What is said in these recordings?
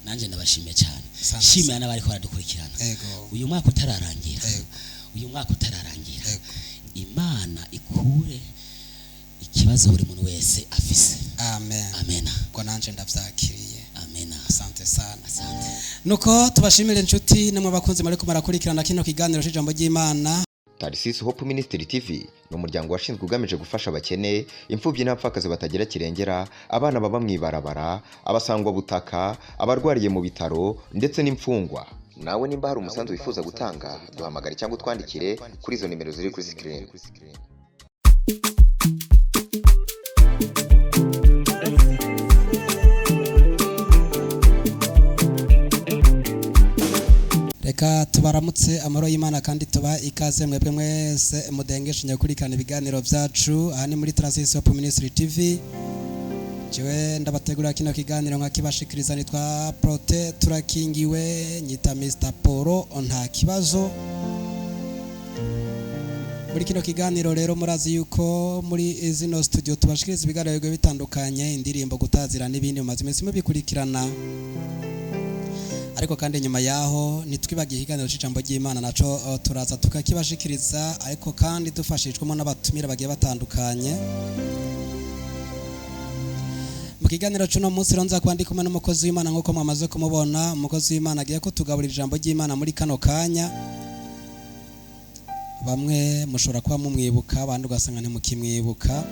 Nanjye ndabashimiye cyane. Asante. Shimira n'abariko baradukurikirana. Uyu mwaka utararangira, uyu mwaka utararangira, Imana ikure ikibazo buri muntu wese afise. Amen. Amena. Ubwo nanje ndavyakiriye. Amena. Asante sana. Asante. Nuko tubashimire inshuti namwe bakunzi muriko murakurikirana kino kiganiro c'ijambo ry'Imana. Tarisisi Hope Ministry TV ni umuryango washinzwe ugamije gufasha abakene, imfubyi n'abapfakazi batagira kirengera, abana baba mu ibarabara, abasangwabutaka, abarwariye mu bitaro ndetse n'imfungwa. Nawe nimba hari umusanzu wifuza gutanga, duhamagare cyangwa utwandikire kuri izo nimero ziri kuri screen. Reka tubaramutse amahoro y'Imana kandi tuba ikaze mwebwe mwese mudengeshe nyakurikirana ibiganiro byacu. Aha ni muri Transit Hope Ministry TV. Jewe ndabategurira kino kiganiro nkakibashikiriza nitwa Prote Turakingiwe, nyita Mr Poro nta kibazo. Muri kino kiganiro rero murazi yuko muri zino studio tubashikiriza ibiganiro bigiye bitandukanye, indirimbo, gutazira n'ibindi mumaze iminsi mubikurikirana. Ariko kandi nyuma yaho ntitwibagiye ikiganiro c'ijambo ry'Imana, naco turaza tukakibashikiriza, ariko kandi dufashijwemo n'abatumira bagiye batandukanye. Mu kiganiro c'uno munsi rero nza kuba ndi kumwe n'umukozi w'Imana nk'uko mwamaze kumubona. Umukozi w'Imana agiye kutugaburira ijambo ry'Imana muri kano kanya. Bamwe mushobora kuba mumwibuka, abandi ugasanga ntimukimwibuka.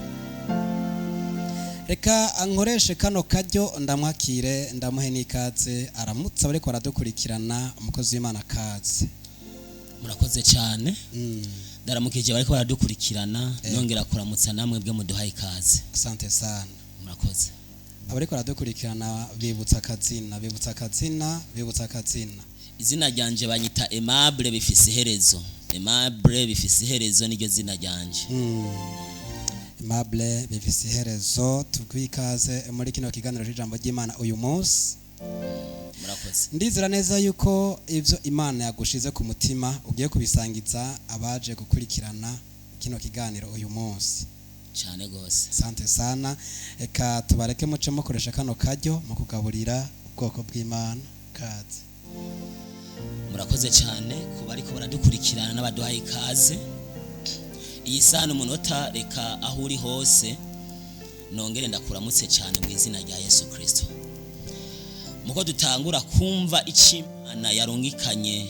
Reka ankoreshe kano karyo ndamwakire, ndamuhe n'ikaze, aramutse abariko baradukurikirana. Umukozi w'Imana, kaze. Murakoze cyane. Ndaramukije bariko baradukurikirana, nongera kuramutsa namwe bwe muduhaye ikaze. Asante sana. Murakoze. Abariko baradukurikirana bibutsa akazina, bibutsa akazina, bibutsa akazina. Izina ryanje banyita Aimable Bifise Iherezo. Aimable Bifise Iherezo niryo zina ryanje. Aimable Bifise Iherezo, tuguhe ikaze muri kino kiganiro c'ijambo ry'Imana uyu munsi. Murakoze. Ndizera neza yuko ivyo Imana yagushize ku mutima ugiye kubisangiza abaje gukurikirana kino kiganiro uyu munsi. Cyane gose. Asante sana. Reka tubareke muce mukoresha kano karyo mu kugaburira ubwoko bw'Imana. Kaze. Murakoze cyane kuba ariko baradukurikirana n'abaduhaye ikaze. Iyi saha n'umunota, reka aho uri hose nongere ndakuramutse cyane mu izina rya Yesu Kristo. Muko dutangura kumva icyo Imana yarungikanye,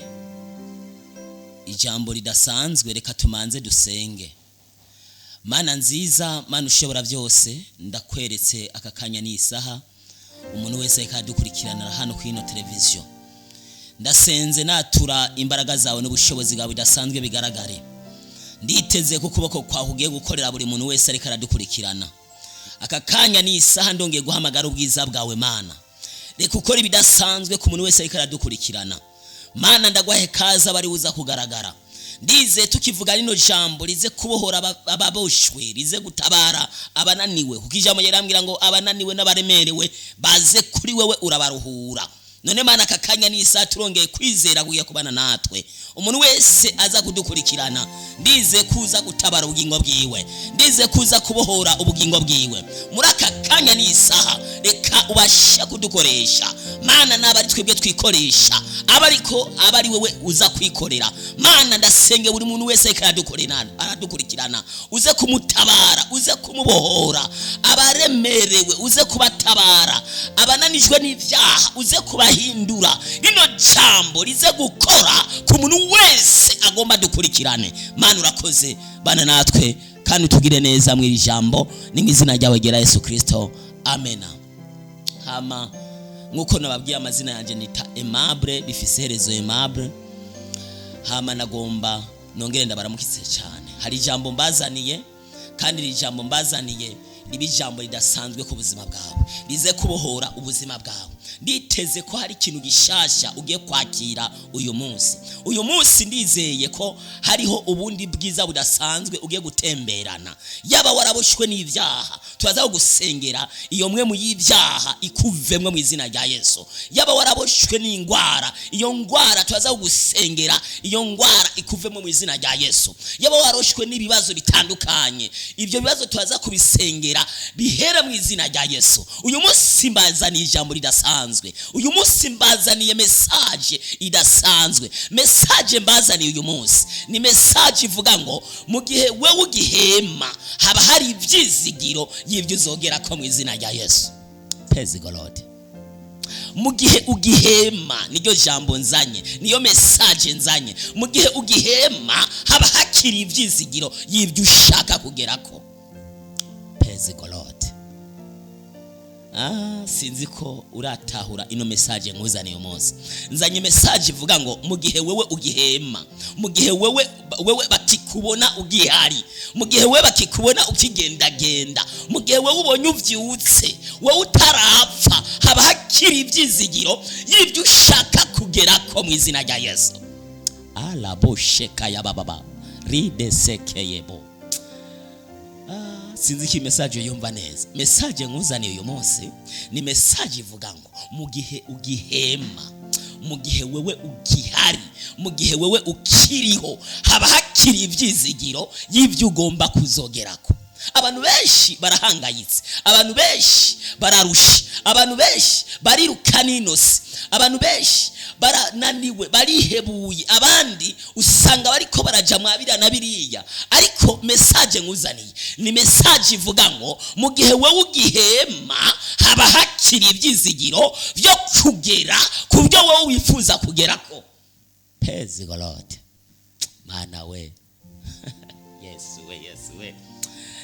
ijambo ridasanzwe, reka tumanze dusenge. Mana nziza, Mana ushobora byose, ndakweretse aka kanya n'isaha umuntu wese ariko aradukurikirana hano kuri ino televiziyo. Ndasenze natura imbaraga zawe n'ubushobozi bwawe bidasanzwe bigaragare. Nditeze ko ukuboko kwawe ugiye gukorera buri muntu wese ariko aradukurikirana aka kanya n'isaha. Ndongeye guhamagara ubwiza bwawe, Mana. Reka ukora ibidasanzwe ku muntu wese ariko aradukurikirana. Mana, ndagwahe kaza bari buza kugaragara. Ndize tukivuga rino jambo rize kubohora ababoshwe, rize gutabara abananiwe, kuko ijambo yarambwira ngo abananiwe n'abaremerewe baze kuri wewe, urabaruhura. None Mana, aka kanya n'isaha turongeye kwizera kugiye kubana natwe. Umuntu wese aza kudukurikirana, ndize kuza gutabara ubugingo bwiwe, ndize kuza kubohora ubugingo bwiwe muri aka kanya n'isaha. Reka ubashe kudukoresha, Mana. Naba ari twebwe twikoresha, aba ariko aba ari wewe uza kwikorera. Mana, ndasenge buri muntu wese ariko aradukurikirana, uze kumutabara, uze kumubohora. Abaremerewe uze kubatabara, abananijwe n'ibyaha uze kubahindura. Rino jambo rize gukora ku muntu wese agomba dukurikirane. Mana, urakoze. Bana natwe kandi utugire neza mu iri jambo, ni mu izina ryawe gera Yesu Kristo, amena. Hama nk'uko nababwiye, amazina yanjye nita Aimable Bifise Iherezo Aimable. Hama nagomba nongere ndabaramukitse cyane. Hari ijambo mbazaniye, kandi iri jambo mbazaniye riba ijambo ridasanzwe ku buzima bwawe, rize kubohora ubuzima bwawe. Nditeze ko hari ikintu gishasha ugiye kwakira uyu munsi. Uyu munsi ndizeye ko hariho ubundi bwiza budasanzwe ugiye gutemberana. Yaba waraboshwe n'ibyaha, turaza gusengera iyo mwe mu y'ibyaha ikuvemwe mu izina rya Yesu. Yaba waraboshwe n'indwara, iyo ndwara turaza gusengera iyo ndwara ikuvemwe mu izina rya Yesu. Yaba waroshwe n'ibibazo bitandukanye, ibyo bibazo turaza kubisengera bihere mu izina rya Yesu. Uyu munsi mbazaniye ijambo ridasanzwe. idasanzwe. Uyu munsi mbazaniye message idasanzwe. Message mbazaniye uyu munsi ni message ivuga ngo mu gihe wewe ugihema haba hari ibyizigiro y'ibyo uzogera ko mu izina rya Yesu. Praise God. Mu gihe ugihema, niryo jambo nzanye, niyo message nzanye. Mu gihe ugihema haba hakiri ibyizigiro y'ibyo ushaka kugerako. Praise God. Sinzi ko uratahura ino message nkuzaniye uyu munsi. Nzanye message ivuga ngo mu gihe wewe ugihema, mu gihe wewe bakikubona ugihari, mu gihe wewe bakikubona ukigendagenda, mu gihe wewe ubonye uvyutse, wewe utarapfa, haba hakiri ibyizigiro y'ibyo ushaka kugerako mu izina rya Yesu. Alabosheka ya baba ridesekeyebo. Sinzi ko message yumva neza. Message nkuzaniye uyu munsi ni message ivuga ngo mu gihe ugihema, mu gihe wewe ugihari, mu gihe wewe ukiriho, haba hakiri ibyizigiro y'ibyo ugomba kuzogerako. Abantu benshi barahangayitse, abantu benshi bararusha, abantu benshi barirukana inosi, abantu benshi barananiwe, barihebuye, abandi usanga bariko baraja mwabira na biriya. Ariko message nkuzaniye ni message ivuga ngo mu gihe wewe ugihema haba hakiri ibyizigiro byo kugera ku byo wowe wifuza kugerako. Praise God. Mana we. Yesu we, Yesu we.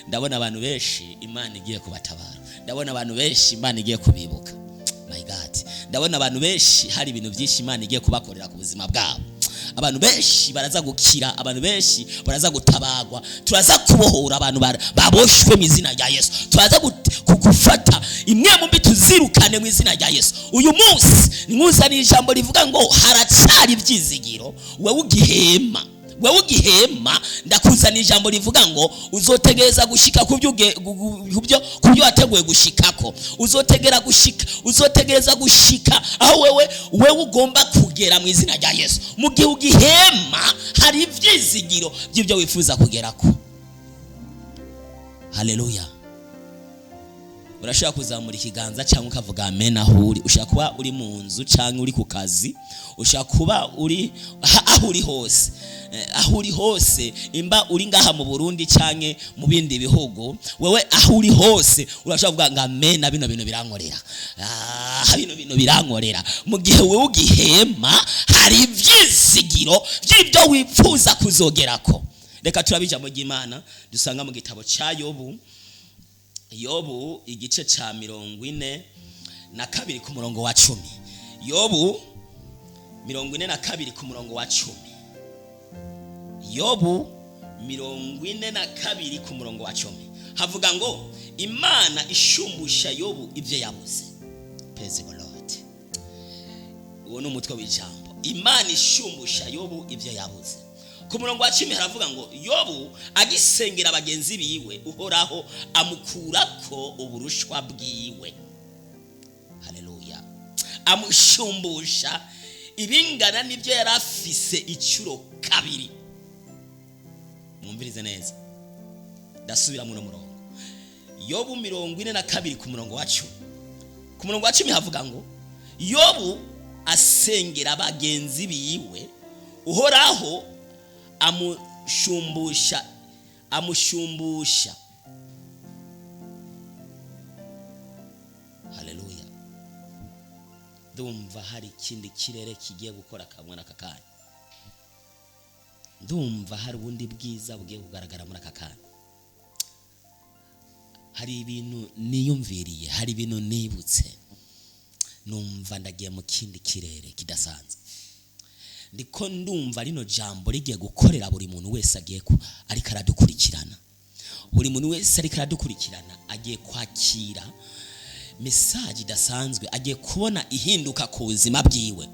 Ndabona abantu benshi Imana igiye kubatabara. Ndabona abantu benshi Imana igiye kubibuka. My God. Ndabona abantu benshi hari ibintu byinshi Imana igiye kubakorera ku buzima bwabo. Abantu benshi baraza gukira, abantu benshi baraza gutabagwa. Turaza kubohora abantu baboshwe mu izina rya Yesu. Turaza kugufata imwe mu mbi tuzirukane mu izina rya Yesu. Uyu munsi nkuzaniye ijambo rivuga ngo haracyari ibyizigiro wewe ugihema. Wewe ugihema, ndakuzana ijambo rivuga ngo uzotegereza gushika kubyo wateguye gushikako. Uzotegereza gushika aho wewe ugomba kugera mu izina rya Yesu. Mu gihe ugihema hari ibyizigiro by'ibyo wifuza kugerako. Haleluya. Urashaka kuzamura ikiganza cyangwa ukavuga amen aho uri. Ushaka kuba uri mu nzu cyangwa uri ku kazi, ushaka kuba uri aho uri hose. Aho uri hose, imba uri ngaha mu Burundi canke mu bindi bihugu, wewe aho uri hose urashaka kuvuga ngo amen, bino bintu birankorera. Bino bintu birankorera. Mu gihe wewe ugihema hari ibyizigiro by'ibyo wifuza kuzogerako. Reka turabe ijambo ry'Imana dusanga mu gitabo ca Yobu. Yobu igice ca 42 ku murongo wa 10. Yobu 42 ku murongo wa 10. Yobu 42 ku murongo wa 10. Havuga ngo Imana ishumbusha Yobu ibyo yabuze. Praise the Lord. Uwo ni umutwe w'ijambo. Imana ishumbusha Yobu ibyo yabuze. Ku murongo wa 10 haravuga ngo Yobu agisengera bagenzi biwe, Uhoraho amukurako uburushwa bwiwe. Haleluya. Amushumbusha ibingana n'ibyo yari afise icuro kabiri. Mwumvirize neza. Ndasubira muno murongo. Yobu 42 ku murongo wa 10. Ku murongo wa 10 havuga ngo Yobu asengera bagenzi biwe, Uhoraho amushumbusha. Haleluya. Ndumva hari ikindi kirere kigiye gukora kamwe n'aka kanya. Ndumva hari ubundi bwiza bugiye kugaragara muri aka kanya. Hari ibintu niyumviriye, hari ibintu nibutse. Numva ndagiye mu kindi kirere kidasanzwe. Ndiko ndumva rino jambo rigiye gukorera buri muntu wese agiye ariko aradukurikirana. Buri muntu wese ariko aradukurikirana agiye kwakira message idasanzwe, agiye kubona ihinduka ku buzima bwiwe.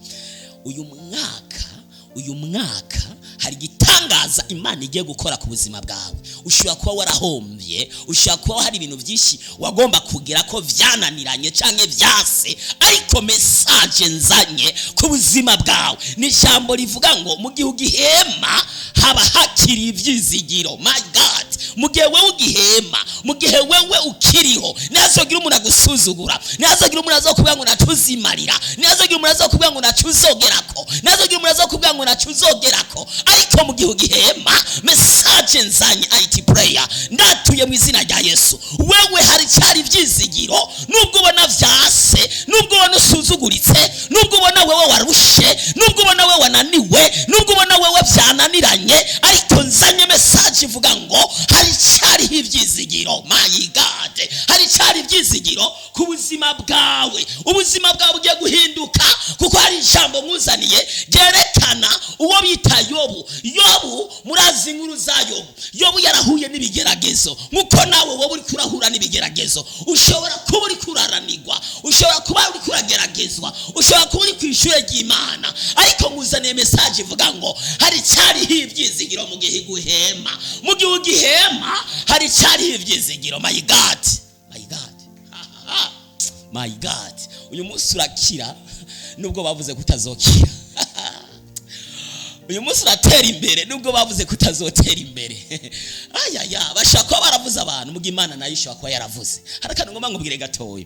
Uyu mwaka hari igitangaza Imana igiye gukora ku buzima bwawe. Ushobora kuba warahombye, ushobora kuba hari ibintu byinshi wagomba kugira ko vyananiranye canke vyase, ariko message nzanye ku buzima bwawe ni ijambo rivuga ngo mu gihe ugihema haba hakiri ivyizigiro. My God, mu gihe wewe ugihema, mu gihe wewe ukiriho, ntihazogira umuntu agusuzugura, ntihazogira umuntu azokubwira ngo nacuzimarira, ntihazogira umuntu azokubwira ngo nacuzogerako, ntihazogira umuntu azokubwira ngo nacuzogerako. Ariko mu gihe ugihema, message nzanye, IT prayer, ndatuye mu izina rya Yesu, wewe hari cyari ivyizigiro. Nubwo ubona vyase, nubwo ubona usuzuguritse, nubwo ubona wewe warushe, nubwo ubona wewe wananiwe, nubwo ubona wewe vyananiranye, ariko nzanye message ivuga ngo hari cyariho ivyizigiro. My God, hari cyari ivyizigiro ku buzima bwawe. Ubuzima bwawe bugiye guhinduka, kuko hari ijambo nkuzaniye ryerekana uwo bita Yobu. Yobu, murazi inkuru za Yobu. Yobu yarahuye n'ibigeragezo nkuko nawe wowe uri kurahura n'ibigeragezo. Ushobora kuba uri kuraranirwa, ushobora kuba uri kurageragezwa, ushobora kuba uri ku ishure ry'Imana, ariko nkuzaniye message ivuga ngo hari cyariho ibyizigiro mu gihe iguhema. Mu gihe ugihema hari cyariho ibyizigiro. My God, my God, my God, uyu munsi urakira nubwo bavuze ko utazokira. Uyu munsi uratera imbere nubwo bavuze ko utazotera imbere. Ayaya, bashobora kuba baravuze abantu, muga Imana nayo ishobora kuba yaravuze. Hari akantu ngomba nkubwire gatoya.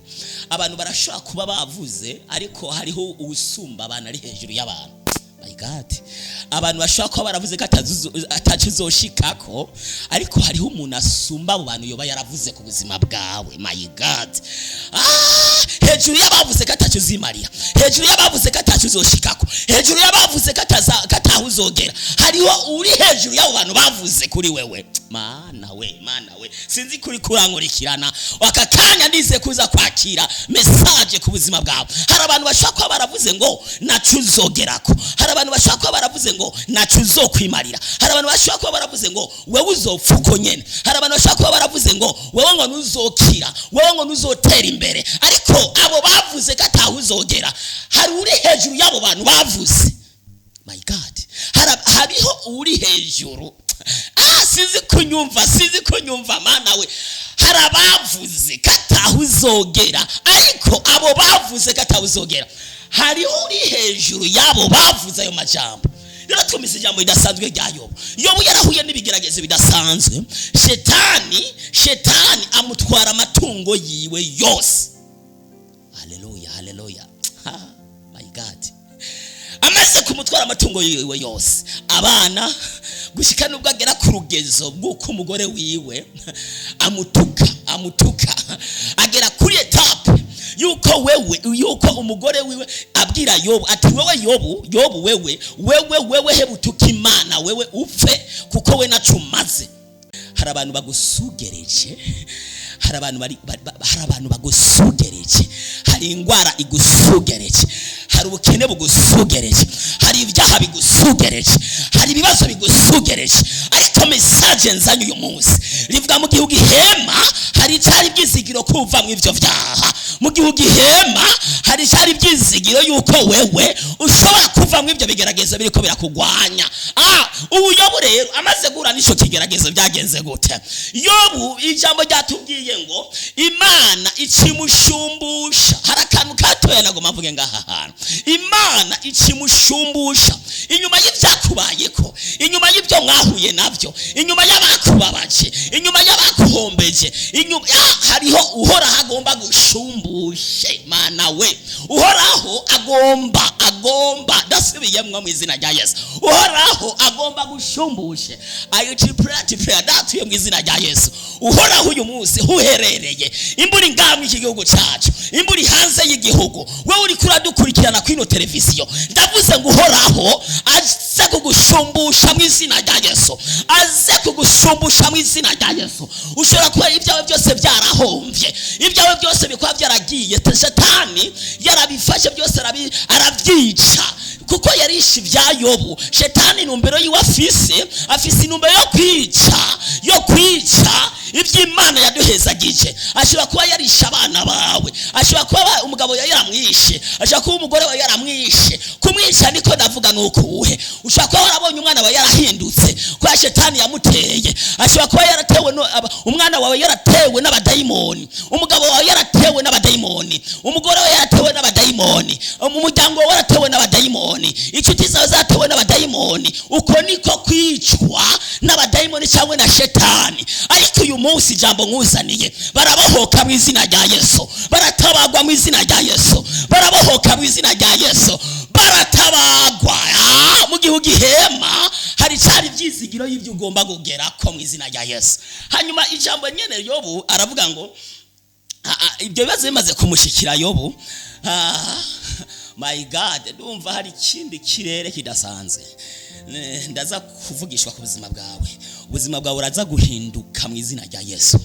Abantu barashobora kuba bavuze, ariko hariho uwusumba abantu, ari hejuru y'abantu. My God, abantu bashobora kuba baravuze ko ataco uzoshikako, ariko hariho umuntu asumba abo bantu yoba yaravuze ku buzima bwawe. My God, hejuru y'abavuze ko ataco uzimarira, hejuru y'abavuze ko ataco uzoshikako, hejuru y'abavuze ko ataho uzogera, hariho uri hejuru y'abo bantu bavuze kuri wewe. Mana we, mana we, sinzi kuri kurankurikirana aka kanya. Ndize kuza kwakira message ku buzima bwawe. Hari abantu bashobora kuba baravuze ngo naco uzogerako, hari abantu bashobora kuba baravuze ngo naco uzokwimarira, hari abantu bashobora kuba baravuze ngo wewe uzopfa uko nyene, hari abantu bashobora kuba baravuze ngo wewe ngo ntuzokira, wewe ngo ntuzotera imbere. Ariko abo bavuze ko ataho uzogera, hari uri hejuru y'abo bantu bavuze. My God, hariho uri hejuru. Sinzi kunyumva, sinzi kunyumva. Mana we, hari abavuze ko ataho uzogera, ariko abo bavuze ko ataho uzogera, hariho uri hejuru y'abo bavuze ayo majambo. Rero twumvise ijambo ridasanzwe rya Yobu. Yobu yarahuye n'ibigeragezo bidasanzwe. Shetani amutwara amatungo yiwe yose. Haleluya, haleluya. My God, amaze kumutwara amatungo yiwe yose, abana, gushika nubwo agera ku rugezo bw'uko umugore wiwe amutuka, amutuka, agera kuri étape yuko wewe, yuko umugore wiwe abwira Yobu ati: "Wewe Yobu, Yobu, wewe, wewe, wewe, hebutuka Imana, wewe upfe, kuko we naco umaze." Hari abantu bagusugereje, hari abantu bari hari abantu bagusugereje, hari indwara igusugereje, hari ubukene bugusugereje, hari ibyaha bigusugereje, hari ibibazo bigusugereje. Ariko message nzanye uyu munsi rivuga: mu gihe ugihema hari icyari ibyizigiro kuva mu ivyo vyaha. Mu gihe ugihema hari icyari ibyizigiro yuko wewe ushobora kuva mu ivyo bigeragezo biriko birakugwanya. Ubu Yobu rero amaze guhura n'ico kigeragezo, byagenze gute? Yobu, ijambo ryatubwiye ngo Imana ikimushumbusha. Hari akantu katoya nagomba mvuge ngaha hantu. Imana ikimushumbusha. Inyuma y'ibyakubayeko, inyuma y'ibyo mwahuye nabyo, inyuma y'abakubabaje, inyuma y'abakuhombeje, inyuma hariho Uhoraho agomba gushumbushe. Mana we, Uhoraho agomba, ndasubiyemwo mu izina rya Yesu, Uhoraho agomba gushumbushe. Ayutipura datuye mu izina rya Yesu. Uhoraho uyu munsi uherereye imbura ingamwe iki gihugu cyacu, imbura hanze y'igihugu, wewe uri kuradukurikirana kwino televiziyo, ndavuze ngo Uhoraho aze kugushumbusha mu izina rya Yesu, aze kugushumbusha mu izina rya Yesu. Ushobora kuba ibyawe byose byarahombye, ibyawe byose bikaba byaragiye, Satani yarabifashe byose arabyica, kuko yarishe ibya Yobu. Shetani intumbero yiwe afise intumbero yo kwica, yo kwica. Iby'Imana yaduhezagije, ashobora kuba yarishe abana bawe, ashobora kuba umugabo yaramwishe, ashobora kuba umugore wawe yaramwishe. Kumwica niko ndavuga nukuhe. Ushobora kuba warabonye umwana wawe yarahindutse kwa shetani yamuteye, ashobora kuba yaratewe umwana wawe yaratewe n'abadayimoni, umugabo wawe yaratewe n'abadayimoni, umugore wawe yaratewe n'abadayimoni, umuryango wawe waratewe n'abadayimoni, inshuti zawe zatewe n'abadayimoni. Uko niko kwicwa n'abadayimoni cyangwa na shetani. Ariko uyu munsi ijambo nkuzaniye, barabohoka mu izina rya Yesu, baratabagwa mu izina rya Yesu, barabohoka mu izina rya Yesu, baratabagwa. Mu gihe ugihema hari cyari ibyizigiro y'ibyo ugomba kugera ko mu izina rya Yesu. Hanyuma ijambo nyene Yobu aravuga ngo ibyo bibazo bimaze kumushikira Yobu, my God, ndumva hari ikindi kirere kidasanzwe. Ndaza kuvugishwa ku buzima bwawe. Ubuzima bwawe buraza guhinduka mu izina rya Yesu.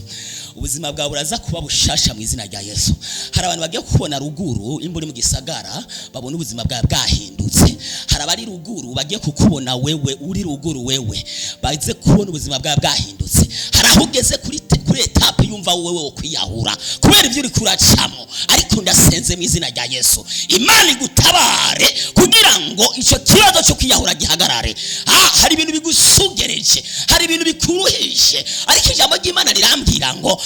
Ubuzima bwawe buraza kuba bushasha mu izina rya Yesu. Hari abantu bagiye kubona ruguru imburi mu gisagara babona ubuzima bwawe bwahindutse. Hari abari ruguru bagiye kukubona wewe uri ruguru, wewe baze kubona ubuzima bwawe bwahindutse. Hari aho ugeze kuri etape yumva wewe wo kwiyahura kubera ibyo uri kuracamo, ariko ndasenze mu izina rya Yesu, Imana igutabare kugira ngo icyo kibazo cyo kwiyahura gihagarare. Hari ibintu bigusugereje, hari ibintu bikuruhije, ariko ijambo ry'Imana rirambwira ngo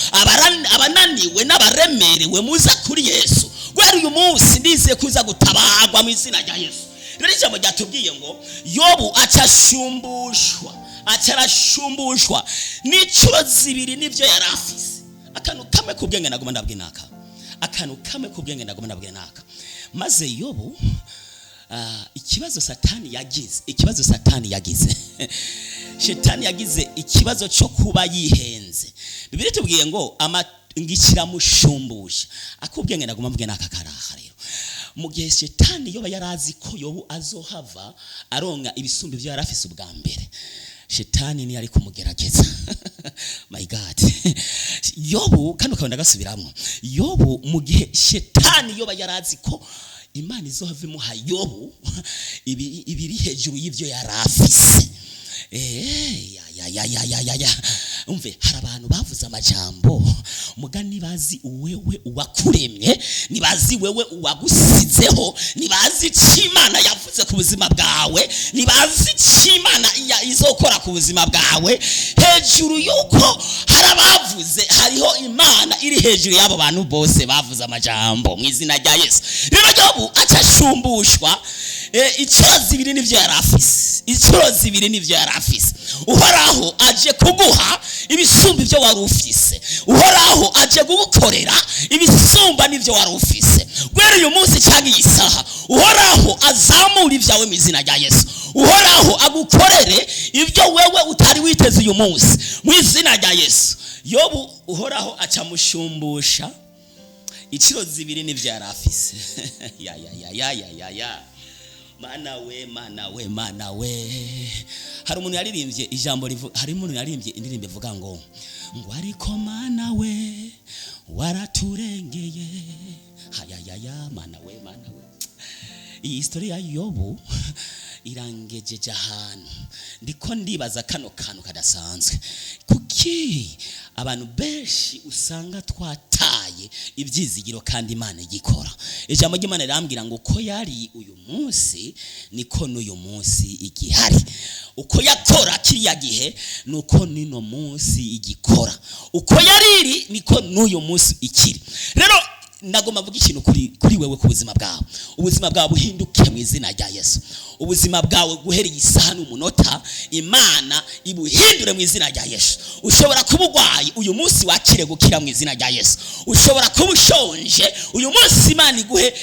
abananiwe n'abaremerewe muza kuri Yesu. Guhera uyu munsi ndizeye kuza gutabagwa mu izina rya Yesu. Rero ijambo ryatubwiye ngo Yobu acashumbushwa, acarashumbushwa n'inshuro zibiri n'ibyo yari afise. Akantu kamwe k'ubwenge naguma ndabwira naka, akantu kamwe k'ubwenge naguma ndabwira naka. Maze Yobu ikibazo Satani yagize, ikibazo Satani yagize, Shetani yagize ikibazo cyo kuba yihenze. Bibiliya itubwiye ngo ngikiramushumbusha. Akubwenge naguma mbwe naka karaha. Rero mu gihe Shetani yoba yarazi ko Yobu azohava aronka ibisumbi byo yarafise ubwa mbere, Shetani ni ari kumugerageza. My God, Yobu kano kabanda gasubiramwo. Yobu mu gihe Shetani yoba yarazi ko Imana izohava imuha Yobu ibiri hejuru y'ivyo yarafise. Ya. Umve, hari abantu bavuze amajambo mugani bazi wewe uwakuremye, nibazi wewe uwagusizeho, nibazi Imana yavuze ku buzima bwawe, nibazi Imana izokora ku buzima bwawe. Hejuru yuko hari abavuze, hariho Imana iri hejuru y'abo bantu bose bavuze amajambo mu izina rya Yesu. Rero Yobu acashumbushwa inshuro zibiri n'ivyo yarafise, inshuro zibiri n'ivyo yarafise. Uhoraho aje kuguha ibisumba ibyo wari ufise, Uhoraho aje kugukorera ibisumba n'ivyo wari ufise. Guhera uyu munsi cyangwa iyi saha, Uhoraho azamura ibyawe mu izina rya Yesu. Uhoraho agukorere ibyo wewe utari witeze uyu munsi mu izina rya Yesu. Yobu Uhoraho acamushumbusha inshuro zibiri n'ivyo yarafise. Ya ya ya ya ya ya ya. Mana we, mana we, mana we. Hari umuntu yaririmbye ijambo, hari umuntu yaririmbye indirimbo ivuga ngo ariko mana we waraturengeye. Hayayaya, mana we, mana we. Iyi story ya Yobu irangejeje ahantu ndiko ndibaza kano kantu kadasanzwe. Kuki abantu benshi usanga twataye ibyizigiro kandi Imana igikora? Ijambo ry'Imana rirambwira ngo uko yari uyu munsi niko n'uyu munsi igihari. Uko yakora kiriya gihe nuko nino munsi igikora. Uko yariri niko n'uyu munsi ikiri. Rero nagomba mvuga ikintu kuri wewe ku buzima bwawe. Ubuzima bwawe buhinduke mu izina rya Yesu. Ubuzima bwawe guhera iyi saha n'umunota Imana ibuhindure mu izina rya Yesu. Ushobora kuba urwaye uyu munsi wakire gukira mu izina rya Yesu. Ushobora kuba ushonje uyu munsi Imana iguhe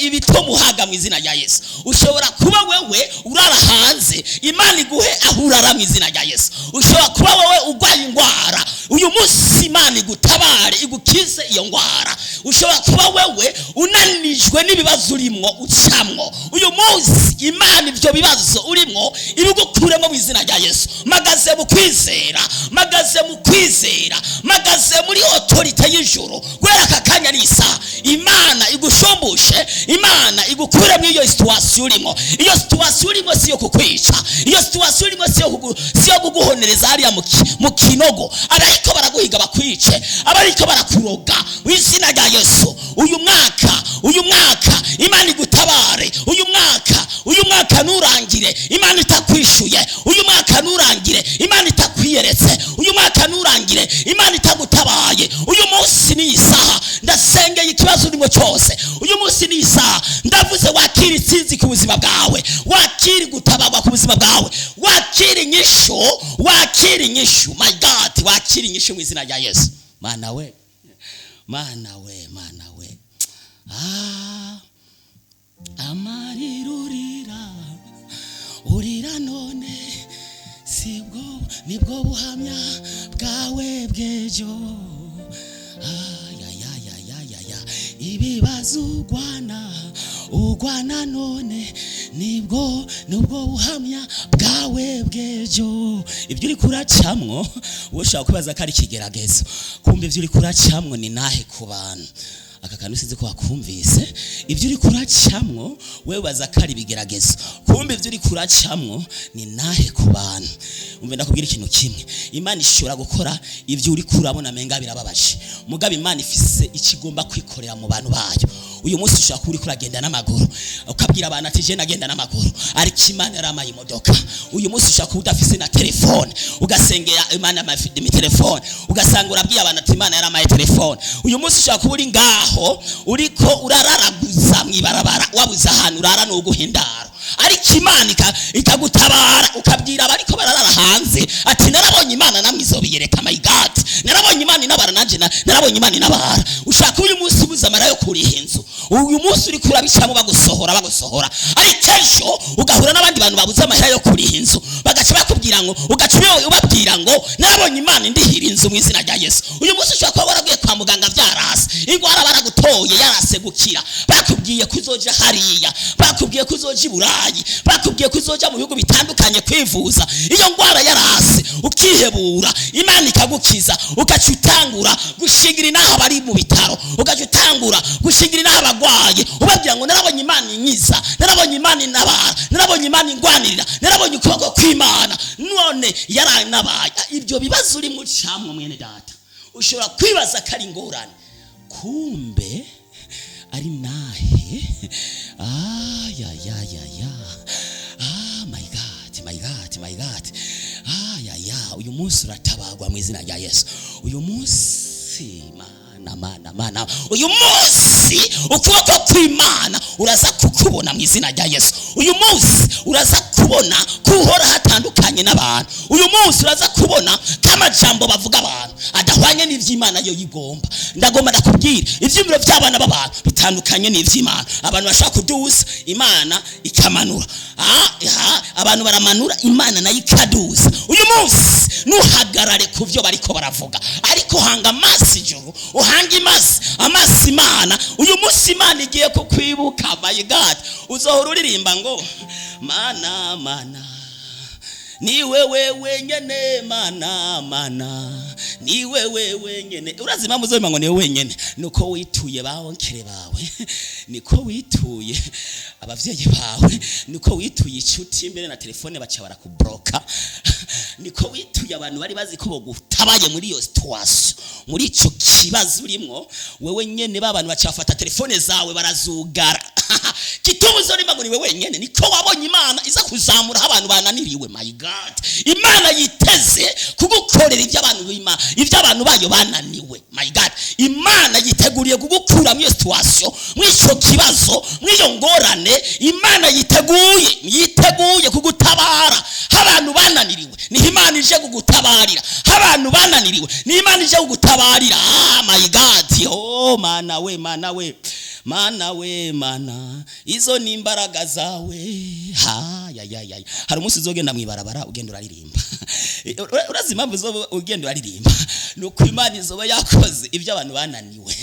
ibitomuhaga mu izina rya Yesu. Ushobora kuba wewe urara hanze, Imana iguhe aho urara mu izina rya Yesu. Ushobora kuba wewe urwaye indwara, uyu munsi Imana igutabare igukize iyo ndwara. igutabara. Ushobora kuba wewe unanijwe n'ibibazo urimwo ucamwo. Uyu munsi Imana ibyo bibazo urimwo ibigukuremo mu izina rya Yesu. Magaze mu kwizera, magaze mu kwizera, magaze muri autorité y'ijuru. Guhera aka kanya n'isaha, Imana igushumbushe, Imana igukure muri iyo situation urimo. Iyo situation urimo si iyo kukwica, iyo situation urimo si yo kuguhonereza hariya mu kinogo. Abariko baraguhiga bakwice, abariko barakuroga, mu izina rya Yesu. Uyu mwaka, uyu mwaka Imana igutabare. Uyu mwaka, uyu mwaka nturangire Imana itakwishuye. Uyu mwaka nturangire Imana itakwiyeretse. Uyu mwaka nturangire Imana itagutabaye. Uyu munsi ni isaha, ndasengeye ikibazo urimo cyose. Uyu munsi ni isaha, ndavuze wakira intsinzi ku buzima bwawe, wakira gutabarwa ku buzima bwawe, wakira inyishu, wakira inyishu. My God, wakira inyishu mu izina rya Yesu. Mana we, Mana we, Mana we. Ah, amarira urira, urira none sibwo nibwo buhamya bwawe bw'ejo. Ayayayayaya, ibibazo ugwana, ugwana none nibwo buhamya bwawe bw'ejo. Ibyo uri kuracamwo, wowe ushobora kwibaza ko ari ikigeragezo, kumva ibyo uri kuracamwo ni nahe ku bantu. Aka kantu sinzi ko wakumvise. Ibyo uri kuracamwo, wewe baza ko ari ibigeragezo, kumva ibyo uri kuracamwo ni nahe ku bantu. Umve, ndakubwira ikintu kimwe: Imana ishobora gukora ibyo uri kurabona menga birababaje, mugabo Imana ifise ikigomba kwikorera mu bantu bayo. Uyu munsi ushobora kuba uri kuragenda n'amaguru, ukabwira abantu ati: "Je nagenda n'amaguru, ariko Imana yaramaye imodoka." Uyu munsi ushobora kuba udafise na telefone, ugasengera Imana amafite telefone, ugasanga urabwiye abantu ati: "Imana yaramaye telefone." Uyu munsi ushobora kuba uri ngaho uriko urararaguza mw'ibarabara, wabuze ahantu urara n'uguhindaro, ariko Imana ikagutabara, ukabwira abariko bararara hanze ati: "Narabonye Imana, namwe izobiyereka." My God, narabonye Imana inabara, nanje narabonye Imana inabara. Ushaka uyu munsi ubuze amara yo kuriha inzu, uyu munsi uri kurabicamo, bagusohora, bagusohora, ariko ejo ugahura n'abandi bantu babuze amahera yo kuriha inzu, bagaca bakubwira ngo, ugaca ubabwira ngo: "Narabonye Imana indihira inzu mu izina rya Yesu." Uyu munsi ushobora kuba waragiye kwa muganga byarase, ingwara baragutoye yarase gukira, bakubwiye ko uzoja hariya, bakubwiye ko uzoja i Burayi, bakubwiye ko uzoja mu bihugu bitandukanye kwivuza, iyo ngwara yarase, ukihebura, Imana ikagukiza, ugaca utangura gushingira inaha bari mu bitaro, ugaca utangura gushingira inaha abagwaye, ubabwira ngo: "Narabonye Imana inkiza, narabonye Imana intabara, narabonye Imana ingwanirira, narabonye ukuboko kw'Imana, none yaranabaye." Ibyo bibazo urimo ucamwo, mwene data, ushobora kwibaza ko ari ingorane, kumbe ari nahe. Ayayayaya, ah, my God, my God, my God. Ayaya, uyu munsi uratabagwa mu izina rya Yesu. Uyu munsi, Mana, Mana, Mana, uyu munsi ukuboko kw'Imana uraza kukubona mu izina rya Yesu. Uyu munsi uraza kubona ko uhora hatandukanye n'abantu. Uyu munsi uraza kubona ko amajambo bavuga abantu adahwanye n'ivy'Imana yo yigomba. Ndagomba ndakubwira, ivyiyumviro by'abana b'abantu bitandukanye n'ivy'Imana. Abantu bashaka kuduza, Imana ikamanura. Ah, ah, abantu baramanura, Imana nayo ikaduza. Uyu munsi ntuhagarare ku byo bariko baravuga, ariko hanga amaso ijuru, uhange amaso Imana. Uyu munsi Imana igiye kukwibuka. My God, uzohora uririmba ngo: "Mana, Mana, ni wewe wenyene, Mana, Mana, ni wewe wenyene." Urazi impamvu uzobima ngo ni wewe wenyene? Nuko wituye ba oncle bawe, niko wituye abavyeyi bawe, niko wituye inshuti, imbere na telefone baca barakubroka, niko wituye abantu bari bazi ko bogutabaye muri iyo situation, muri ico kibazo urimwo wewe nyene. Ba bantu baca bafata telefone zawe barazugara. Gituma uzorima ngo ni wewe wenyene, niko wabonye Imana iza kuzamura aho abantu bananiriwe. My God, Imana yiteze kugukorera ibyo abantu bima, ibyo abantu bayo bananiwe. My God, Imana yiteguriye kugukura muri iyo situation, muri ico kibazo, muri iyo ngorane. Imana yiteguye kugutabara. Abantu bananiriwe, niho Imana ije kugutabarira. Abantu bananiriwe, niho Imana ije kugutabarira. Ah, my God, oh, Mana we, Mana we, Mana we, Mana, izo ni imbaraga zawe. Ha ya ya ya, hari umunsi uzogenda mwibarabara, ugenda uraririmba. Urazi impamvu uzoba ugenda uraririmba? Ni uko Imana izoba yakoze ibyo abantu bananiwe.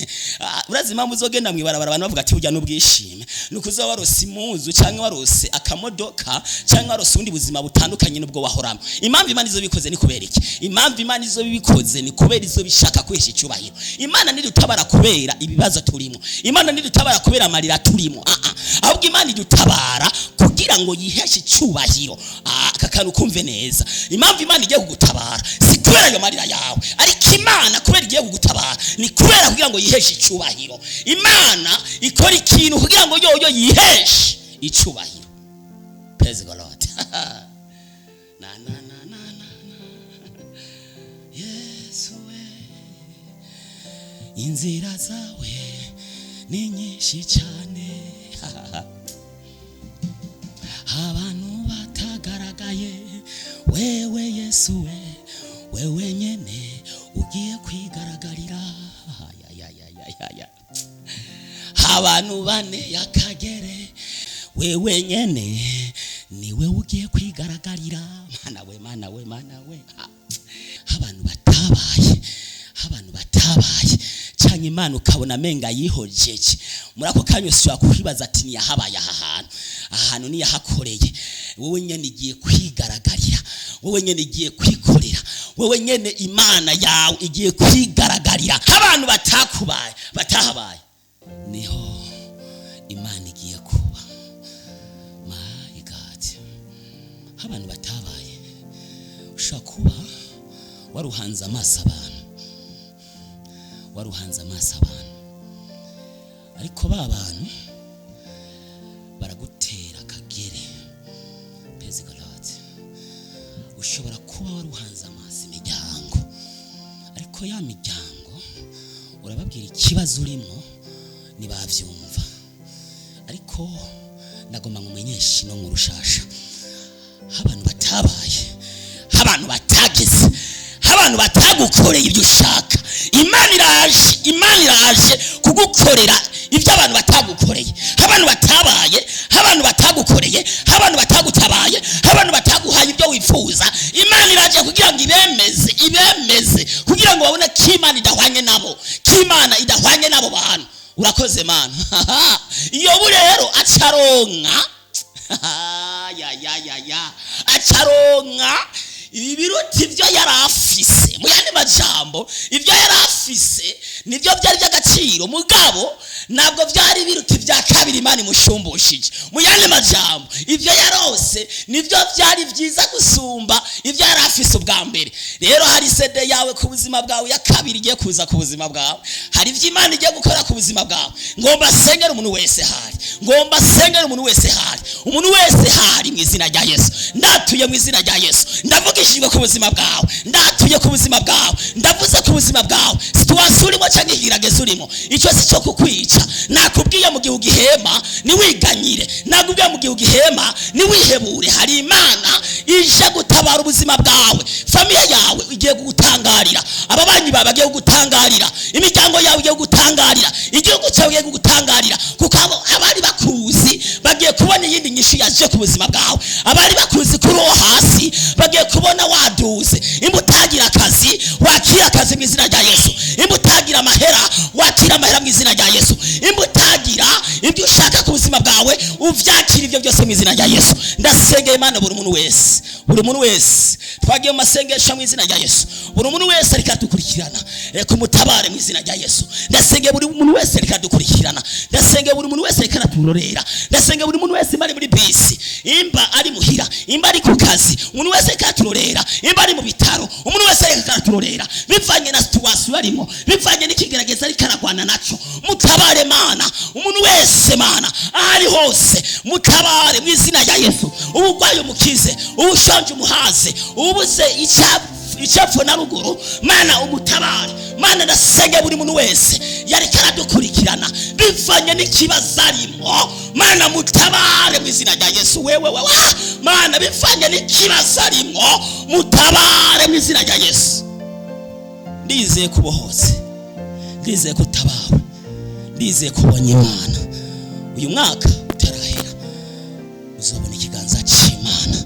Urazi impamvu uzogenda mu ibarabara abantu bavuga ati burya n'ubwishime? Ni uko uzoba warose impuzu, cyangwa warose akamodoka, cyangwa warose ubundi buzima butandukanye n'ubwo wahoramo. Impamvu Imana izoba ibikoze ni kubera iki? Impamvu Imana izoba ibikoze ni kubera izoba ishaka kwihesha icyubahiro. Imana ntidutabara kubera ibibazo turimo, Imana ntidutabara kubera amarira turimo, ahubwo Imana idutabara kugira ngo yiheshe icyubahiro. Aka kantu kumve neza. Impamvu Imana igiye kugutabara si kubera ayo marira yawe, ariko Imana kubera igiye kugutabara ni kubera kugira ngo yiheshe icyubahiro. Imana ikora ikintu kugira ngo yoyo yiheshe icyubahiro. Praise God. Na na na na na na. Yesu we, inzira zawe ni nyinshi cyane. Abantu batagaragaye, wewe Yesu we, wewe nyene ugiye kwigaragaririra. Ya, ya, ya, ya, ya. Abantu bane yakagere, wewe nyene niwe ugiye kwigaragaririra. Mana we, Mana we, Mana we. Abantu batabaye, abantu batabaye cyane, Imana ukabona amenga yihojeje. Muri ako kanya ushobora kuhibaza ati ntiyahabaye aha hantu, aha hantu ntiyahakoreye. Wowe nyene igiye kwigaragaririra, wowe nyene igiye kwikorera, wowe nyene Imana yawe igiye kwigaragaririra. Abantu batakubaye, batahabaye, niho Imana igiye kuba. My God, abantu batabaye, ushobora kuba waruhanze amaso abantu, waruhanze amaso abantu, ariko ba bantu baragutera akagere. Praise God. Ushobora kuba waruhanze amaso imiryango, ariko ya miryango urababwira ikibazo urimo ntibabyumva. Ariko ndagomba nkumenyeshe ino nkuru shasha: abantu batabaye, abantu batageze, abantu batagukoreye ibyo ushaka, Imana iraje. Imana iraje kugukorera ibyo abantu batagukoreye. Abantu batabaye, abantu batagukoreye, abantu batagutabaye, abantu bataguhaye ibyo wifuza, Imana iraje kugira ngo ibemeze, ibemeze kugira ngo babone ko Imana idahwanye nabo, ko Imana idahwanye nabo bantu. Urakoze Mana. Iyo rero acaronka, ya ya ya ya, acaronka ibiruta ibyo yari afise. Mu yandi majambo, ibyo yari afise nibyo byari by'agaciro, mugabo ntabwo byari biruta ibya kabiri Imana imushumbushije. Mu yandi majambo, ibyo yarose nibyo byari byiza gusumba ibyo yari afise ubwa mbere. Rero hari sede yawe ku buzima bwawe ya kabiri igiye kuza ku buzima bwawe, hari ibyo Imana igiye gukora ku buzima bwawe. Ngomba sengera umuntu wese hari, ngomba sengera umuntu wese hari, umuntu wese hari mu izina rya Yesu. Ndatuye mu izina rya Yesu, ndavugishijwe ku buzima bwawe, ndatuye ku buzima bwawe, ndavuze ku buzima bwawe. Situation urimo cyangwa ikigeragezo urimo, icyo si cyo kukwica. Nakubwiye, mu gihe ugihema niwiganyire, nakubwiye, mu gihe ugihema niwihebure. Hari Imana ije gutabara ubuzima bwawe. Famille yawe igiye kugutangarira, ababanyi bawe bagiye kugutangarira, imiryango yawe igiye kugutangarira, igihugu cyawe igiye kugutangarira, kuko abari bakuzi bagiye kubona iyindi nyishu yaje ku buzima bwawe. Abari bakuzi kuri uwo hasi bagiye kubona waduze. Imba utagira akazi, wakira akazi mu izina rya Yesu. Imba utagira amahera, wakira amahera mu izina rya Yesu. Imba utagira ibyo ushaka ku buzima bwawe, uvyakira ibyo byose mu izina rya Yesu. Ndasengeye Imana buri muntu wese, buri muntu wese. Twagiye mu masengesho mu izina rya Yesu. Buri muntu wese ariko adukurikirana, reka umutabare mu izina rya Yesu. Ndasengeye buri muntu wese ariko adukurikirana, ndasengeye buri muntu wese ariko araturorera, ndasengeye buri muntu wese, imba ari muri bisi, imba ari muhira, imba ari ku kazi, umuntu wese ariko araturorera, imba ari mu bitaro, umuntu wese ariko araturorera, bivanye na situation arimo, bivanye n'ikigerageza ariko aragwana naco, mutabare Mana. Umuntu wese Mana, aho ari hose mutabare mu izina rya Yesu. Uburwayi umukize, ubushonje umuhaze, ubuze icyapfo na ruguru, Mana umutabare. Mana, ndasenge buri muntu wese yariko aradukurikirana, bivanye n'ikibazo arimo, Mana mutabare mu izina rya Yesu. Wewe wewe, Mana, bivanye n'ikibazo arimo, mutabare mu izina rya Yesu. Ndizeye kubohotse, ndizeye ko utabawe, ndizeye kubonye Imana. Uyu mwaka utarahera uzabona ikiganza cy'Imana,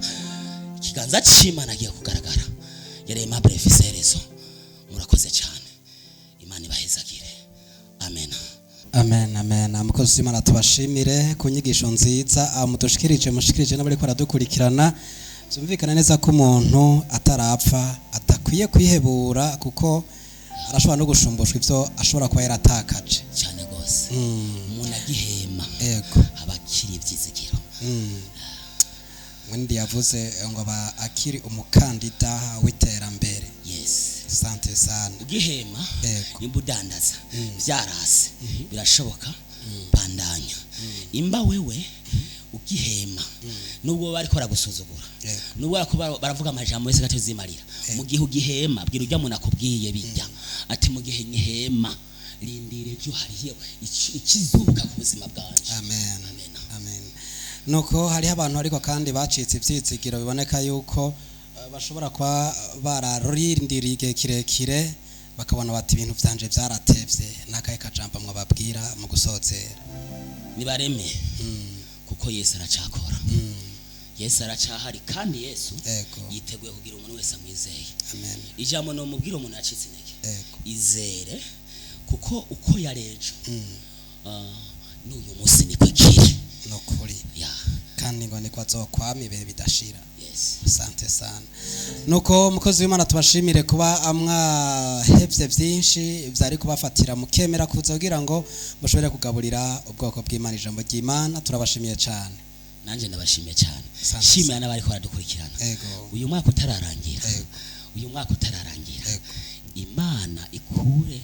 ikiganza cy'Imana agiye kugaragara. Yari Aimable Fiserezo. Murakoze cyane, Imana ibahezagire. Amen. Amen, amen. Mukozi w'Imana, tubashimire ku nyigisho nziza mudushikirije, mushikirije n'abariko baradukurikirana. Byumvikana neza ko umuntu atarapfa atakwiye kwihebura, kuko arashobora no gushumbushwa ivyo ashobora kuba yaratakaje. Cyane rwose. Umuntu agihema aba akiri ibyizigiro. Mwindi yavuze ngo aba akiri umukandida w'iterambere. Yes. Sante sana. Ugihema, nimba udandaza byarase, birashoboka, bandanya. Imba wewe ugihema, nubwo bariko baragusuzugura, nubwo bariko baravuga amajambo yose gatozimarira, mu gihe ugihema, bwira ujya muntu akubwiye bijya ati: "Mu gihe nkihema, rindira ejo hariyo ikizuka ku buzima bwanje." Amen. Amen. Amen. Nuko hariho abantu ariko kandi bacitse ivyizigiro, biboneka yuko bashobora kuba bararindiriye igihe kirekire, bakabona bati: "Ibintu vyanje vyaratevye." N'akahe kajambo mwababwira mu gusozera? Nibareme, kuko Yesu aracakora. Yesu aracahari, kandi Yesu yiteguye kugira umuntu wese amwizeye. Amen. Ijambo nomubwira umuntu yacitse intege: izere, kuko uko yarejo n'uyu munsi niko ikiri. Nukuri. Ya. Kandi ngo niko azokwama ibihe bidashira. Yes. Asante sana. Nuko umukozi w'Imana, tubashimire kuba mwahevye vyinshi vyari kubafatira, mukemera kuza kugira ngo mushobore kugaburira ubwoko bw'Imana ijambo ry'Imana. Turabashimiye cyane. Nanjye ndabashimiye cyane. Asante. Shimira n'abariko baradukurikirana. Uyu mwaka utararangira, uyu mwaka utararangira, Imana ikure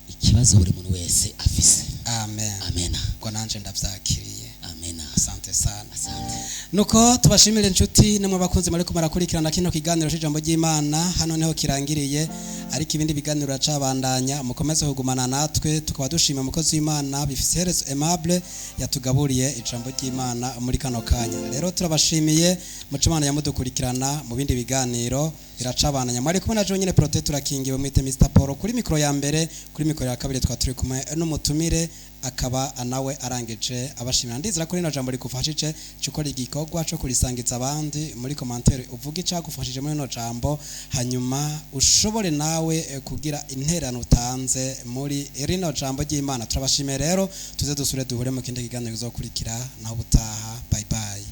ikibazo buri muntu wese afise. Amen. Amen. Ubwo nanje ndavyakiriye. Amen. Asante sana. Asante. Nuko tubashimire inshuti namwe bakunzi muri murakurikirana kino kiganiro c'ijambo ry'Imana. Hano niho kirangiriye, ariko ibindi biganiro biracabandanya. Mukomeze kugumana natwe. Tukaba dushima umukozi w'Imana bifise Herezo Aimable yatugaburiye ijambo ry'Imana muri kano kanya. Rero turabashimiye, muco Imana yamudukurikirana mu bindi biganiro biracabandanya. Mwari kumwe na John nyene Prote, turakingiwe, mwite Mr Paul kuri mikoro ya mbere. Kuri mikoro ya kabiri twa turi kumwe n'umutumire, akaba nawe arangije abashimira. Ndizera ko rino jambo rigufashije. Cukora igikorwa cyo kurisangiza abandi. Muri commentaire uvuga icagufashije muri rino jambo, hanyuma ushobore nawe kugira intererano utanze muri rino jambo ry'Imana. Turabashimiye rero, tuze dusure duhure mu kindi kiganiro kizokurikira. Naho ubutaha, bye bye.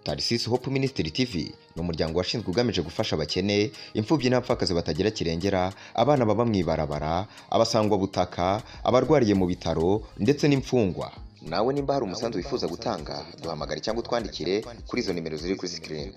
Tarisisi Hope Ministry TV ni umuryango washinzwe ugamije gufasha abakene, imfubyi n'abapfakazi batagira kirengera, abana baba mu ibarabara, abasangwabutaka, abarwariye mu bitaro ndetse n'imfungwa. Nawe nimba hari umusanzu wifuza gutanga, duhamagare cyangwa utwandikire kuri izo nimero ziri kuri screen.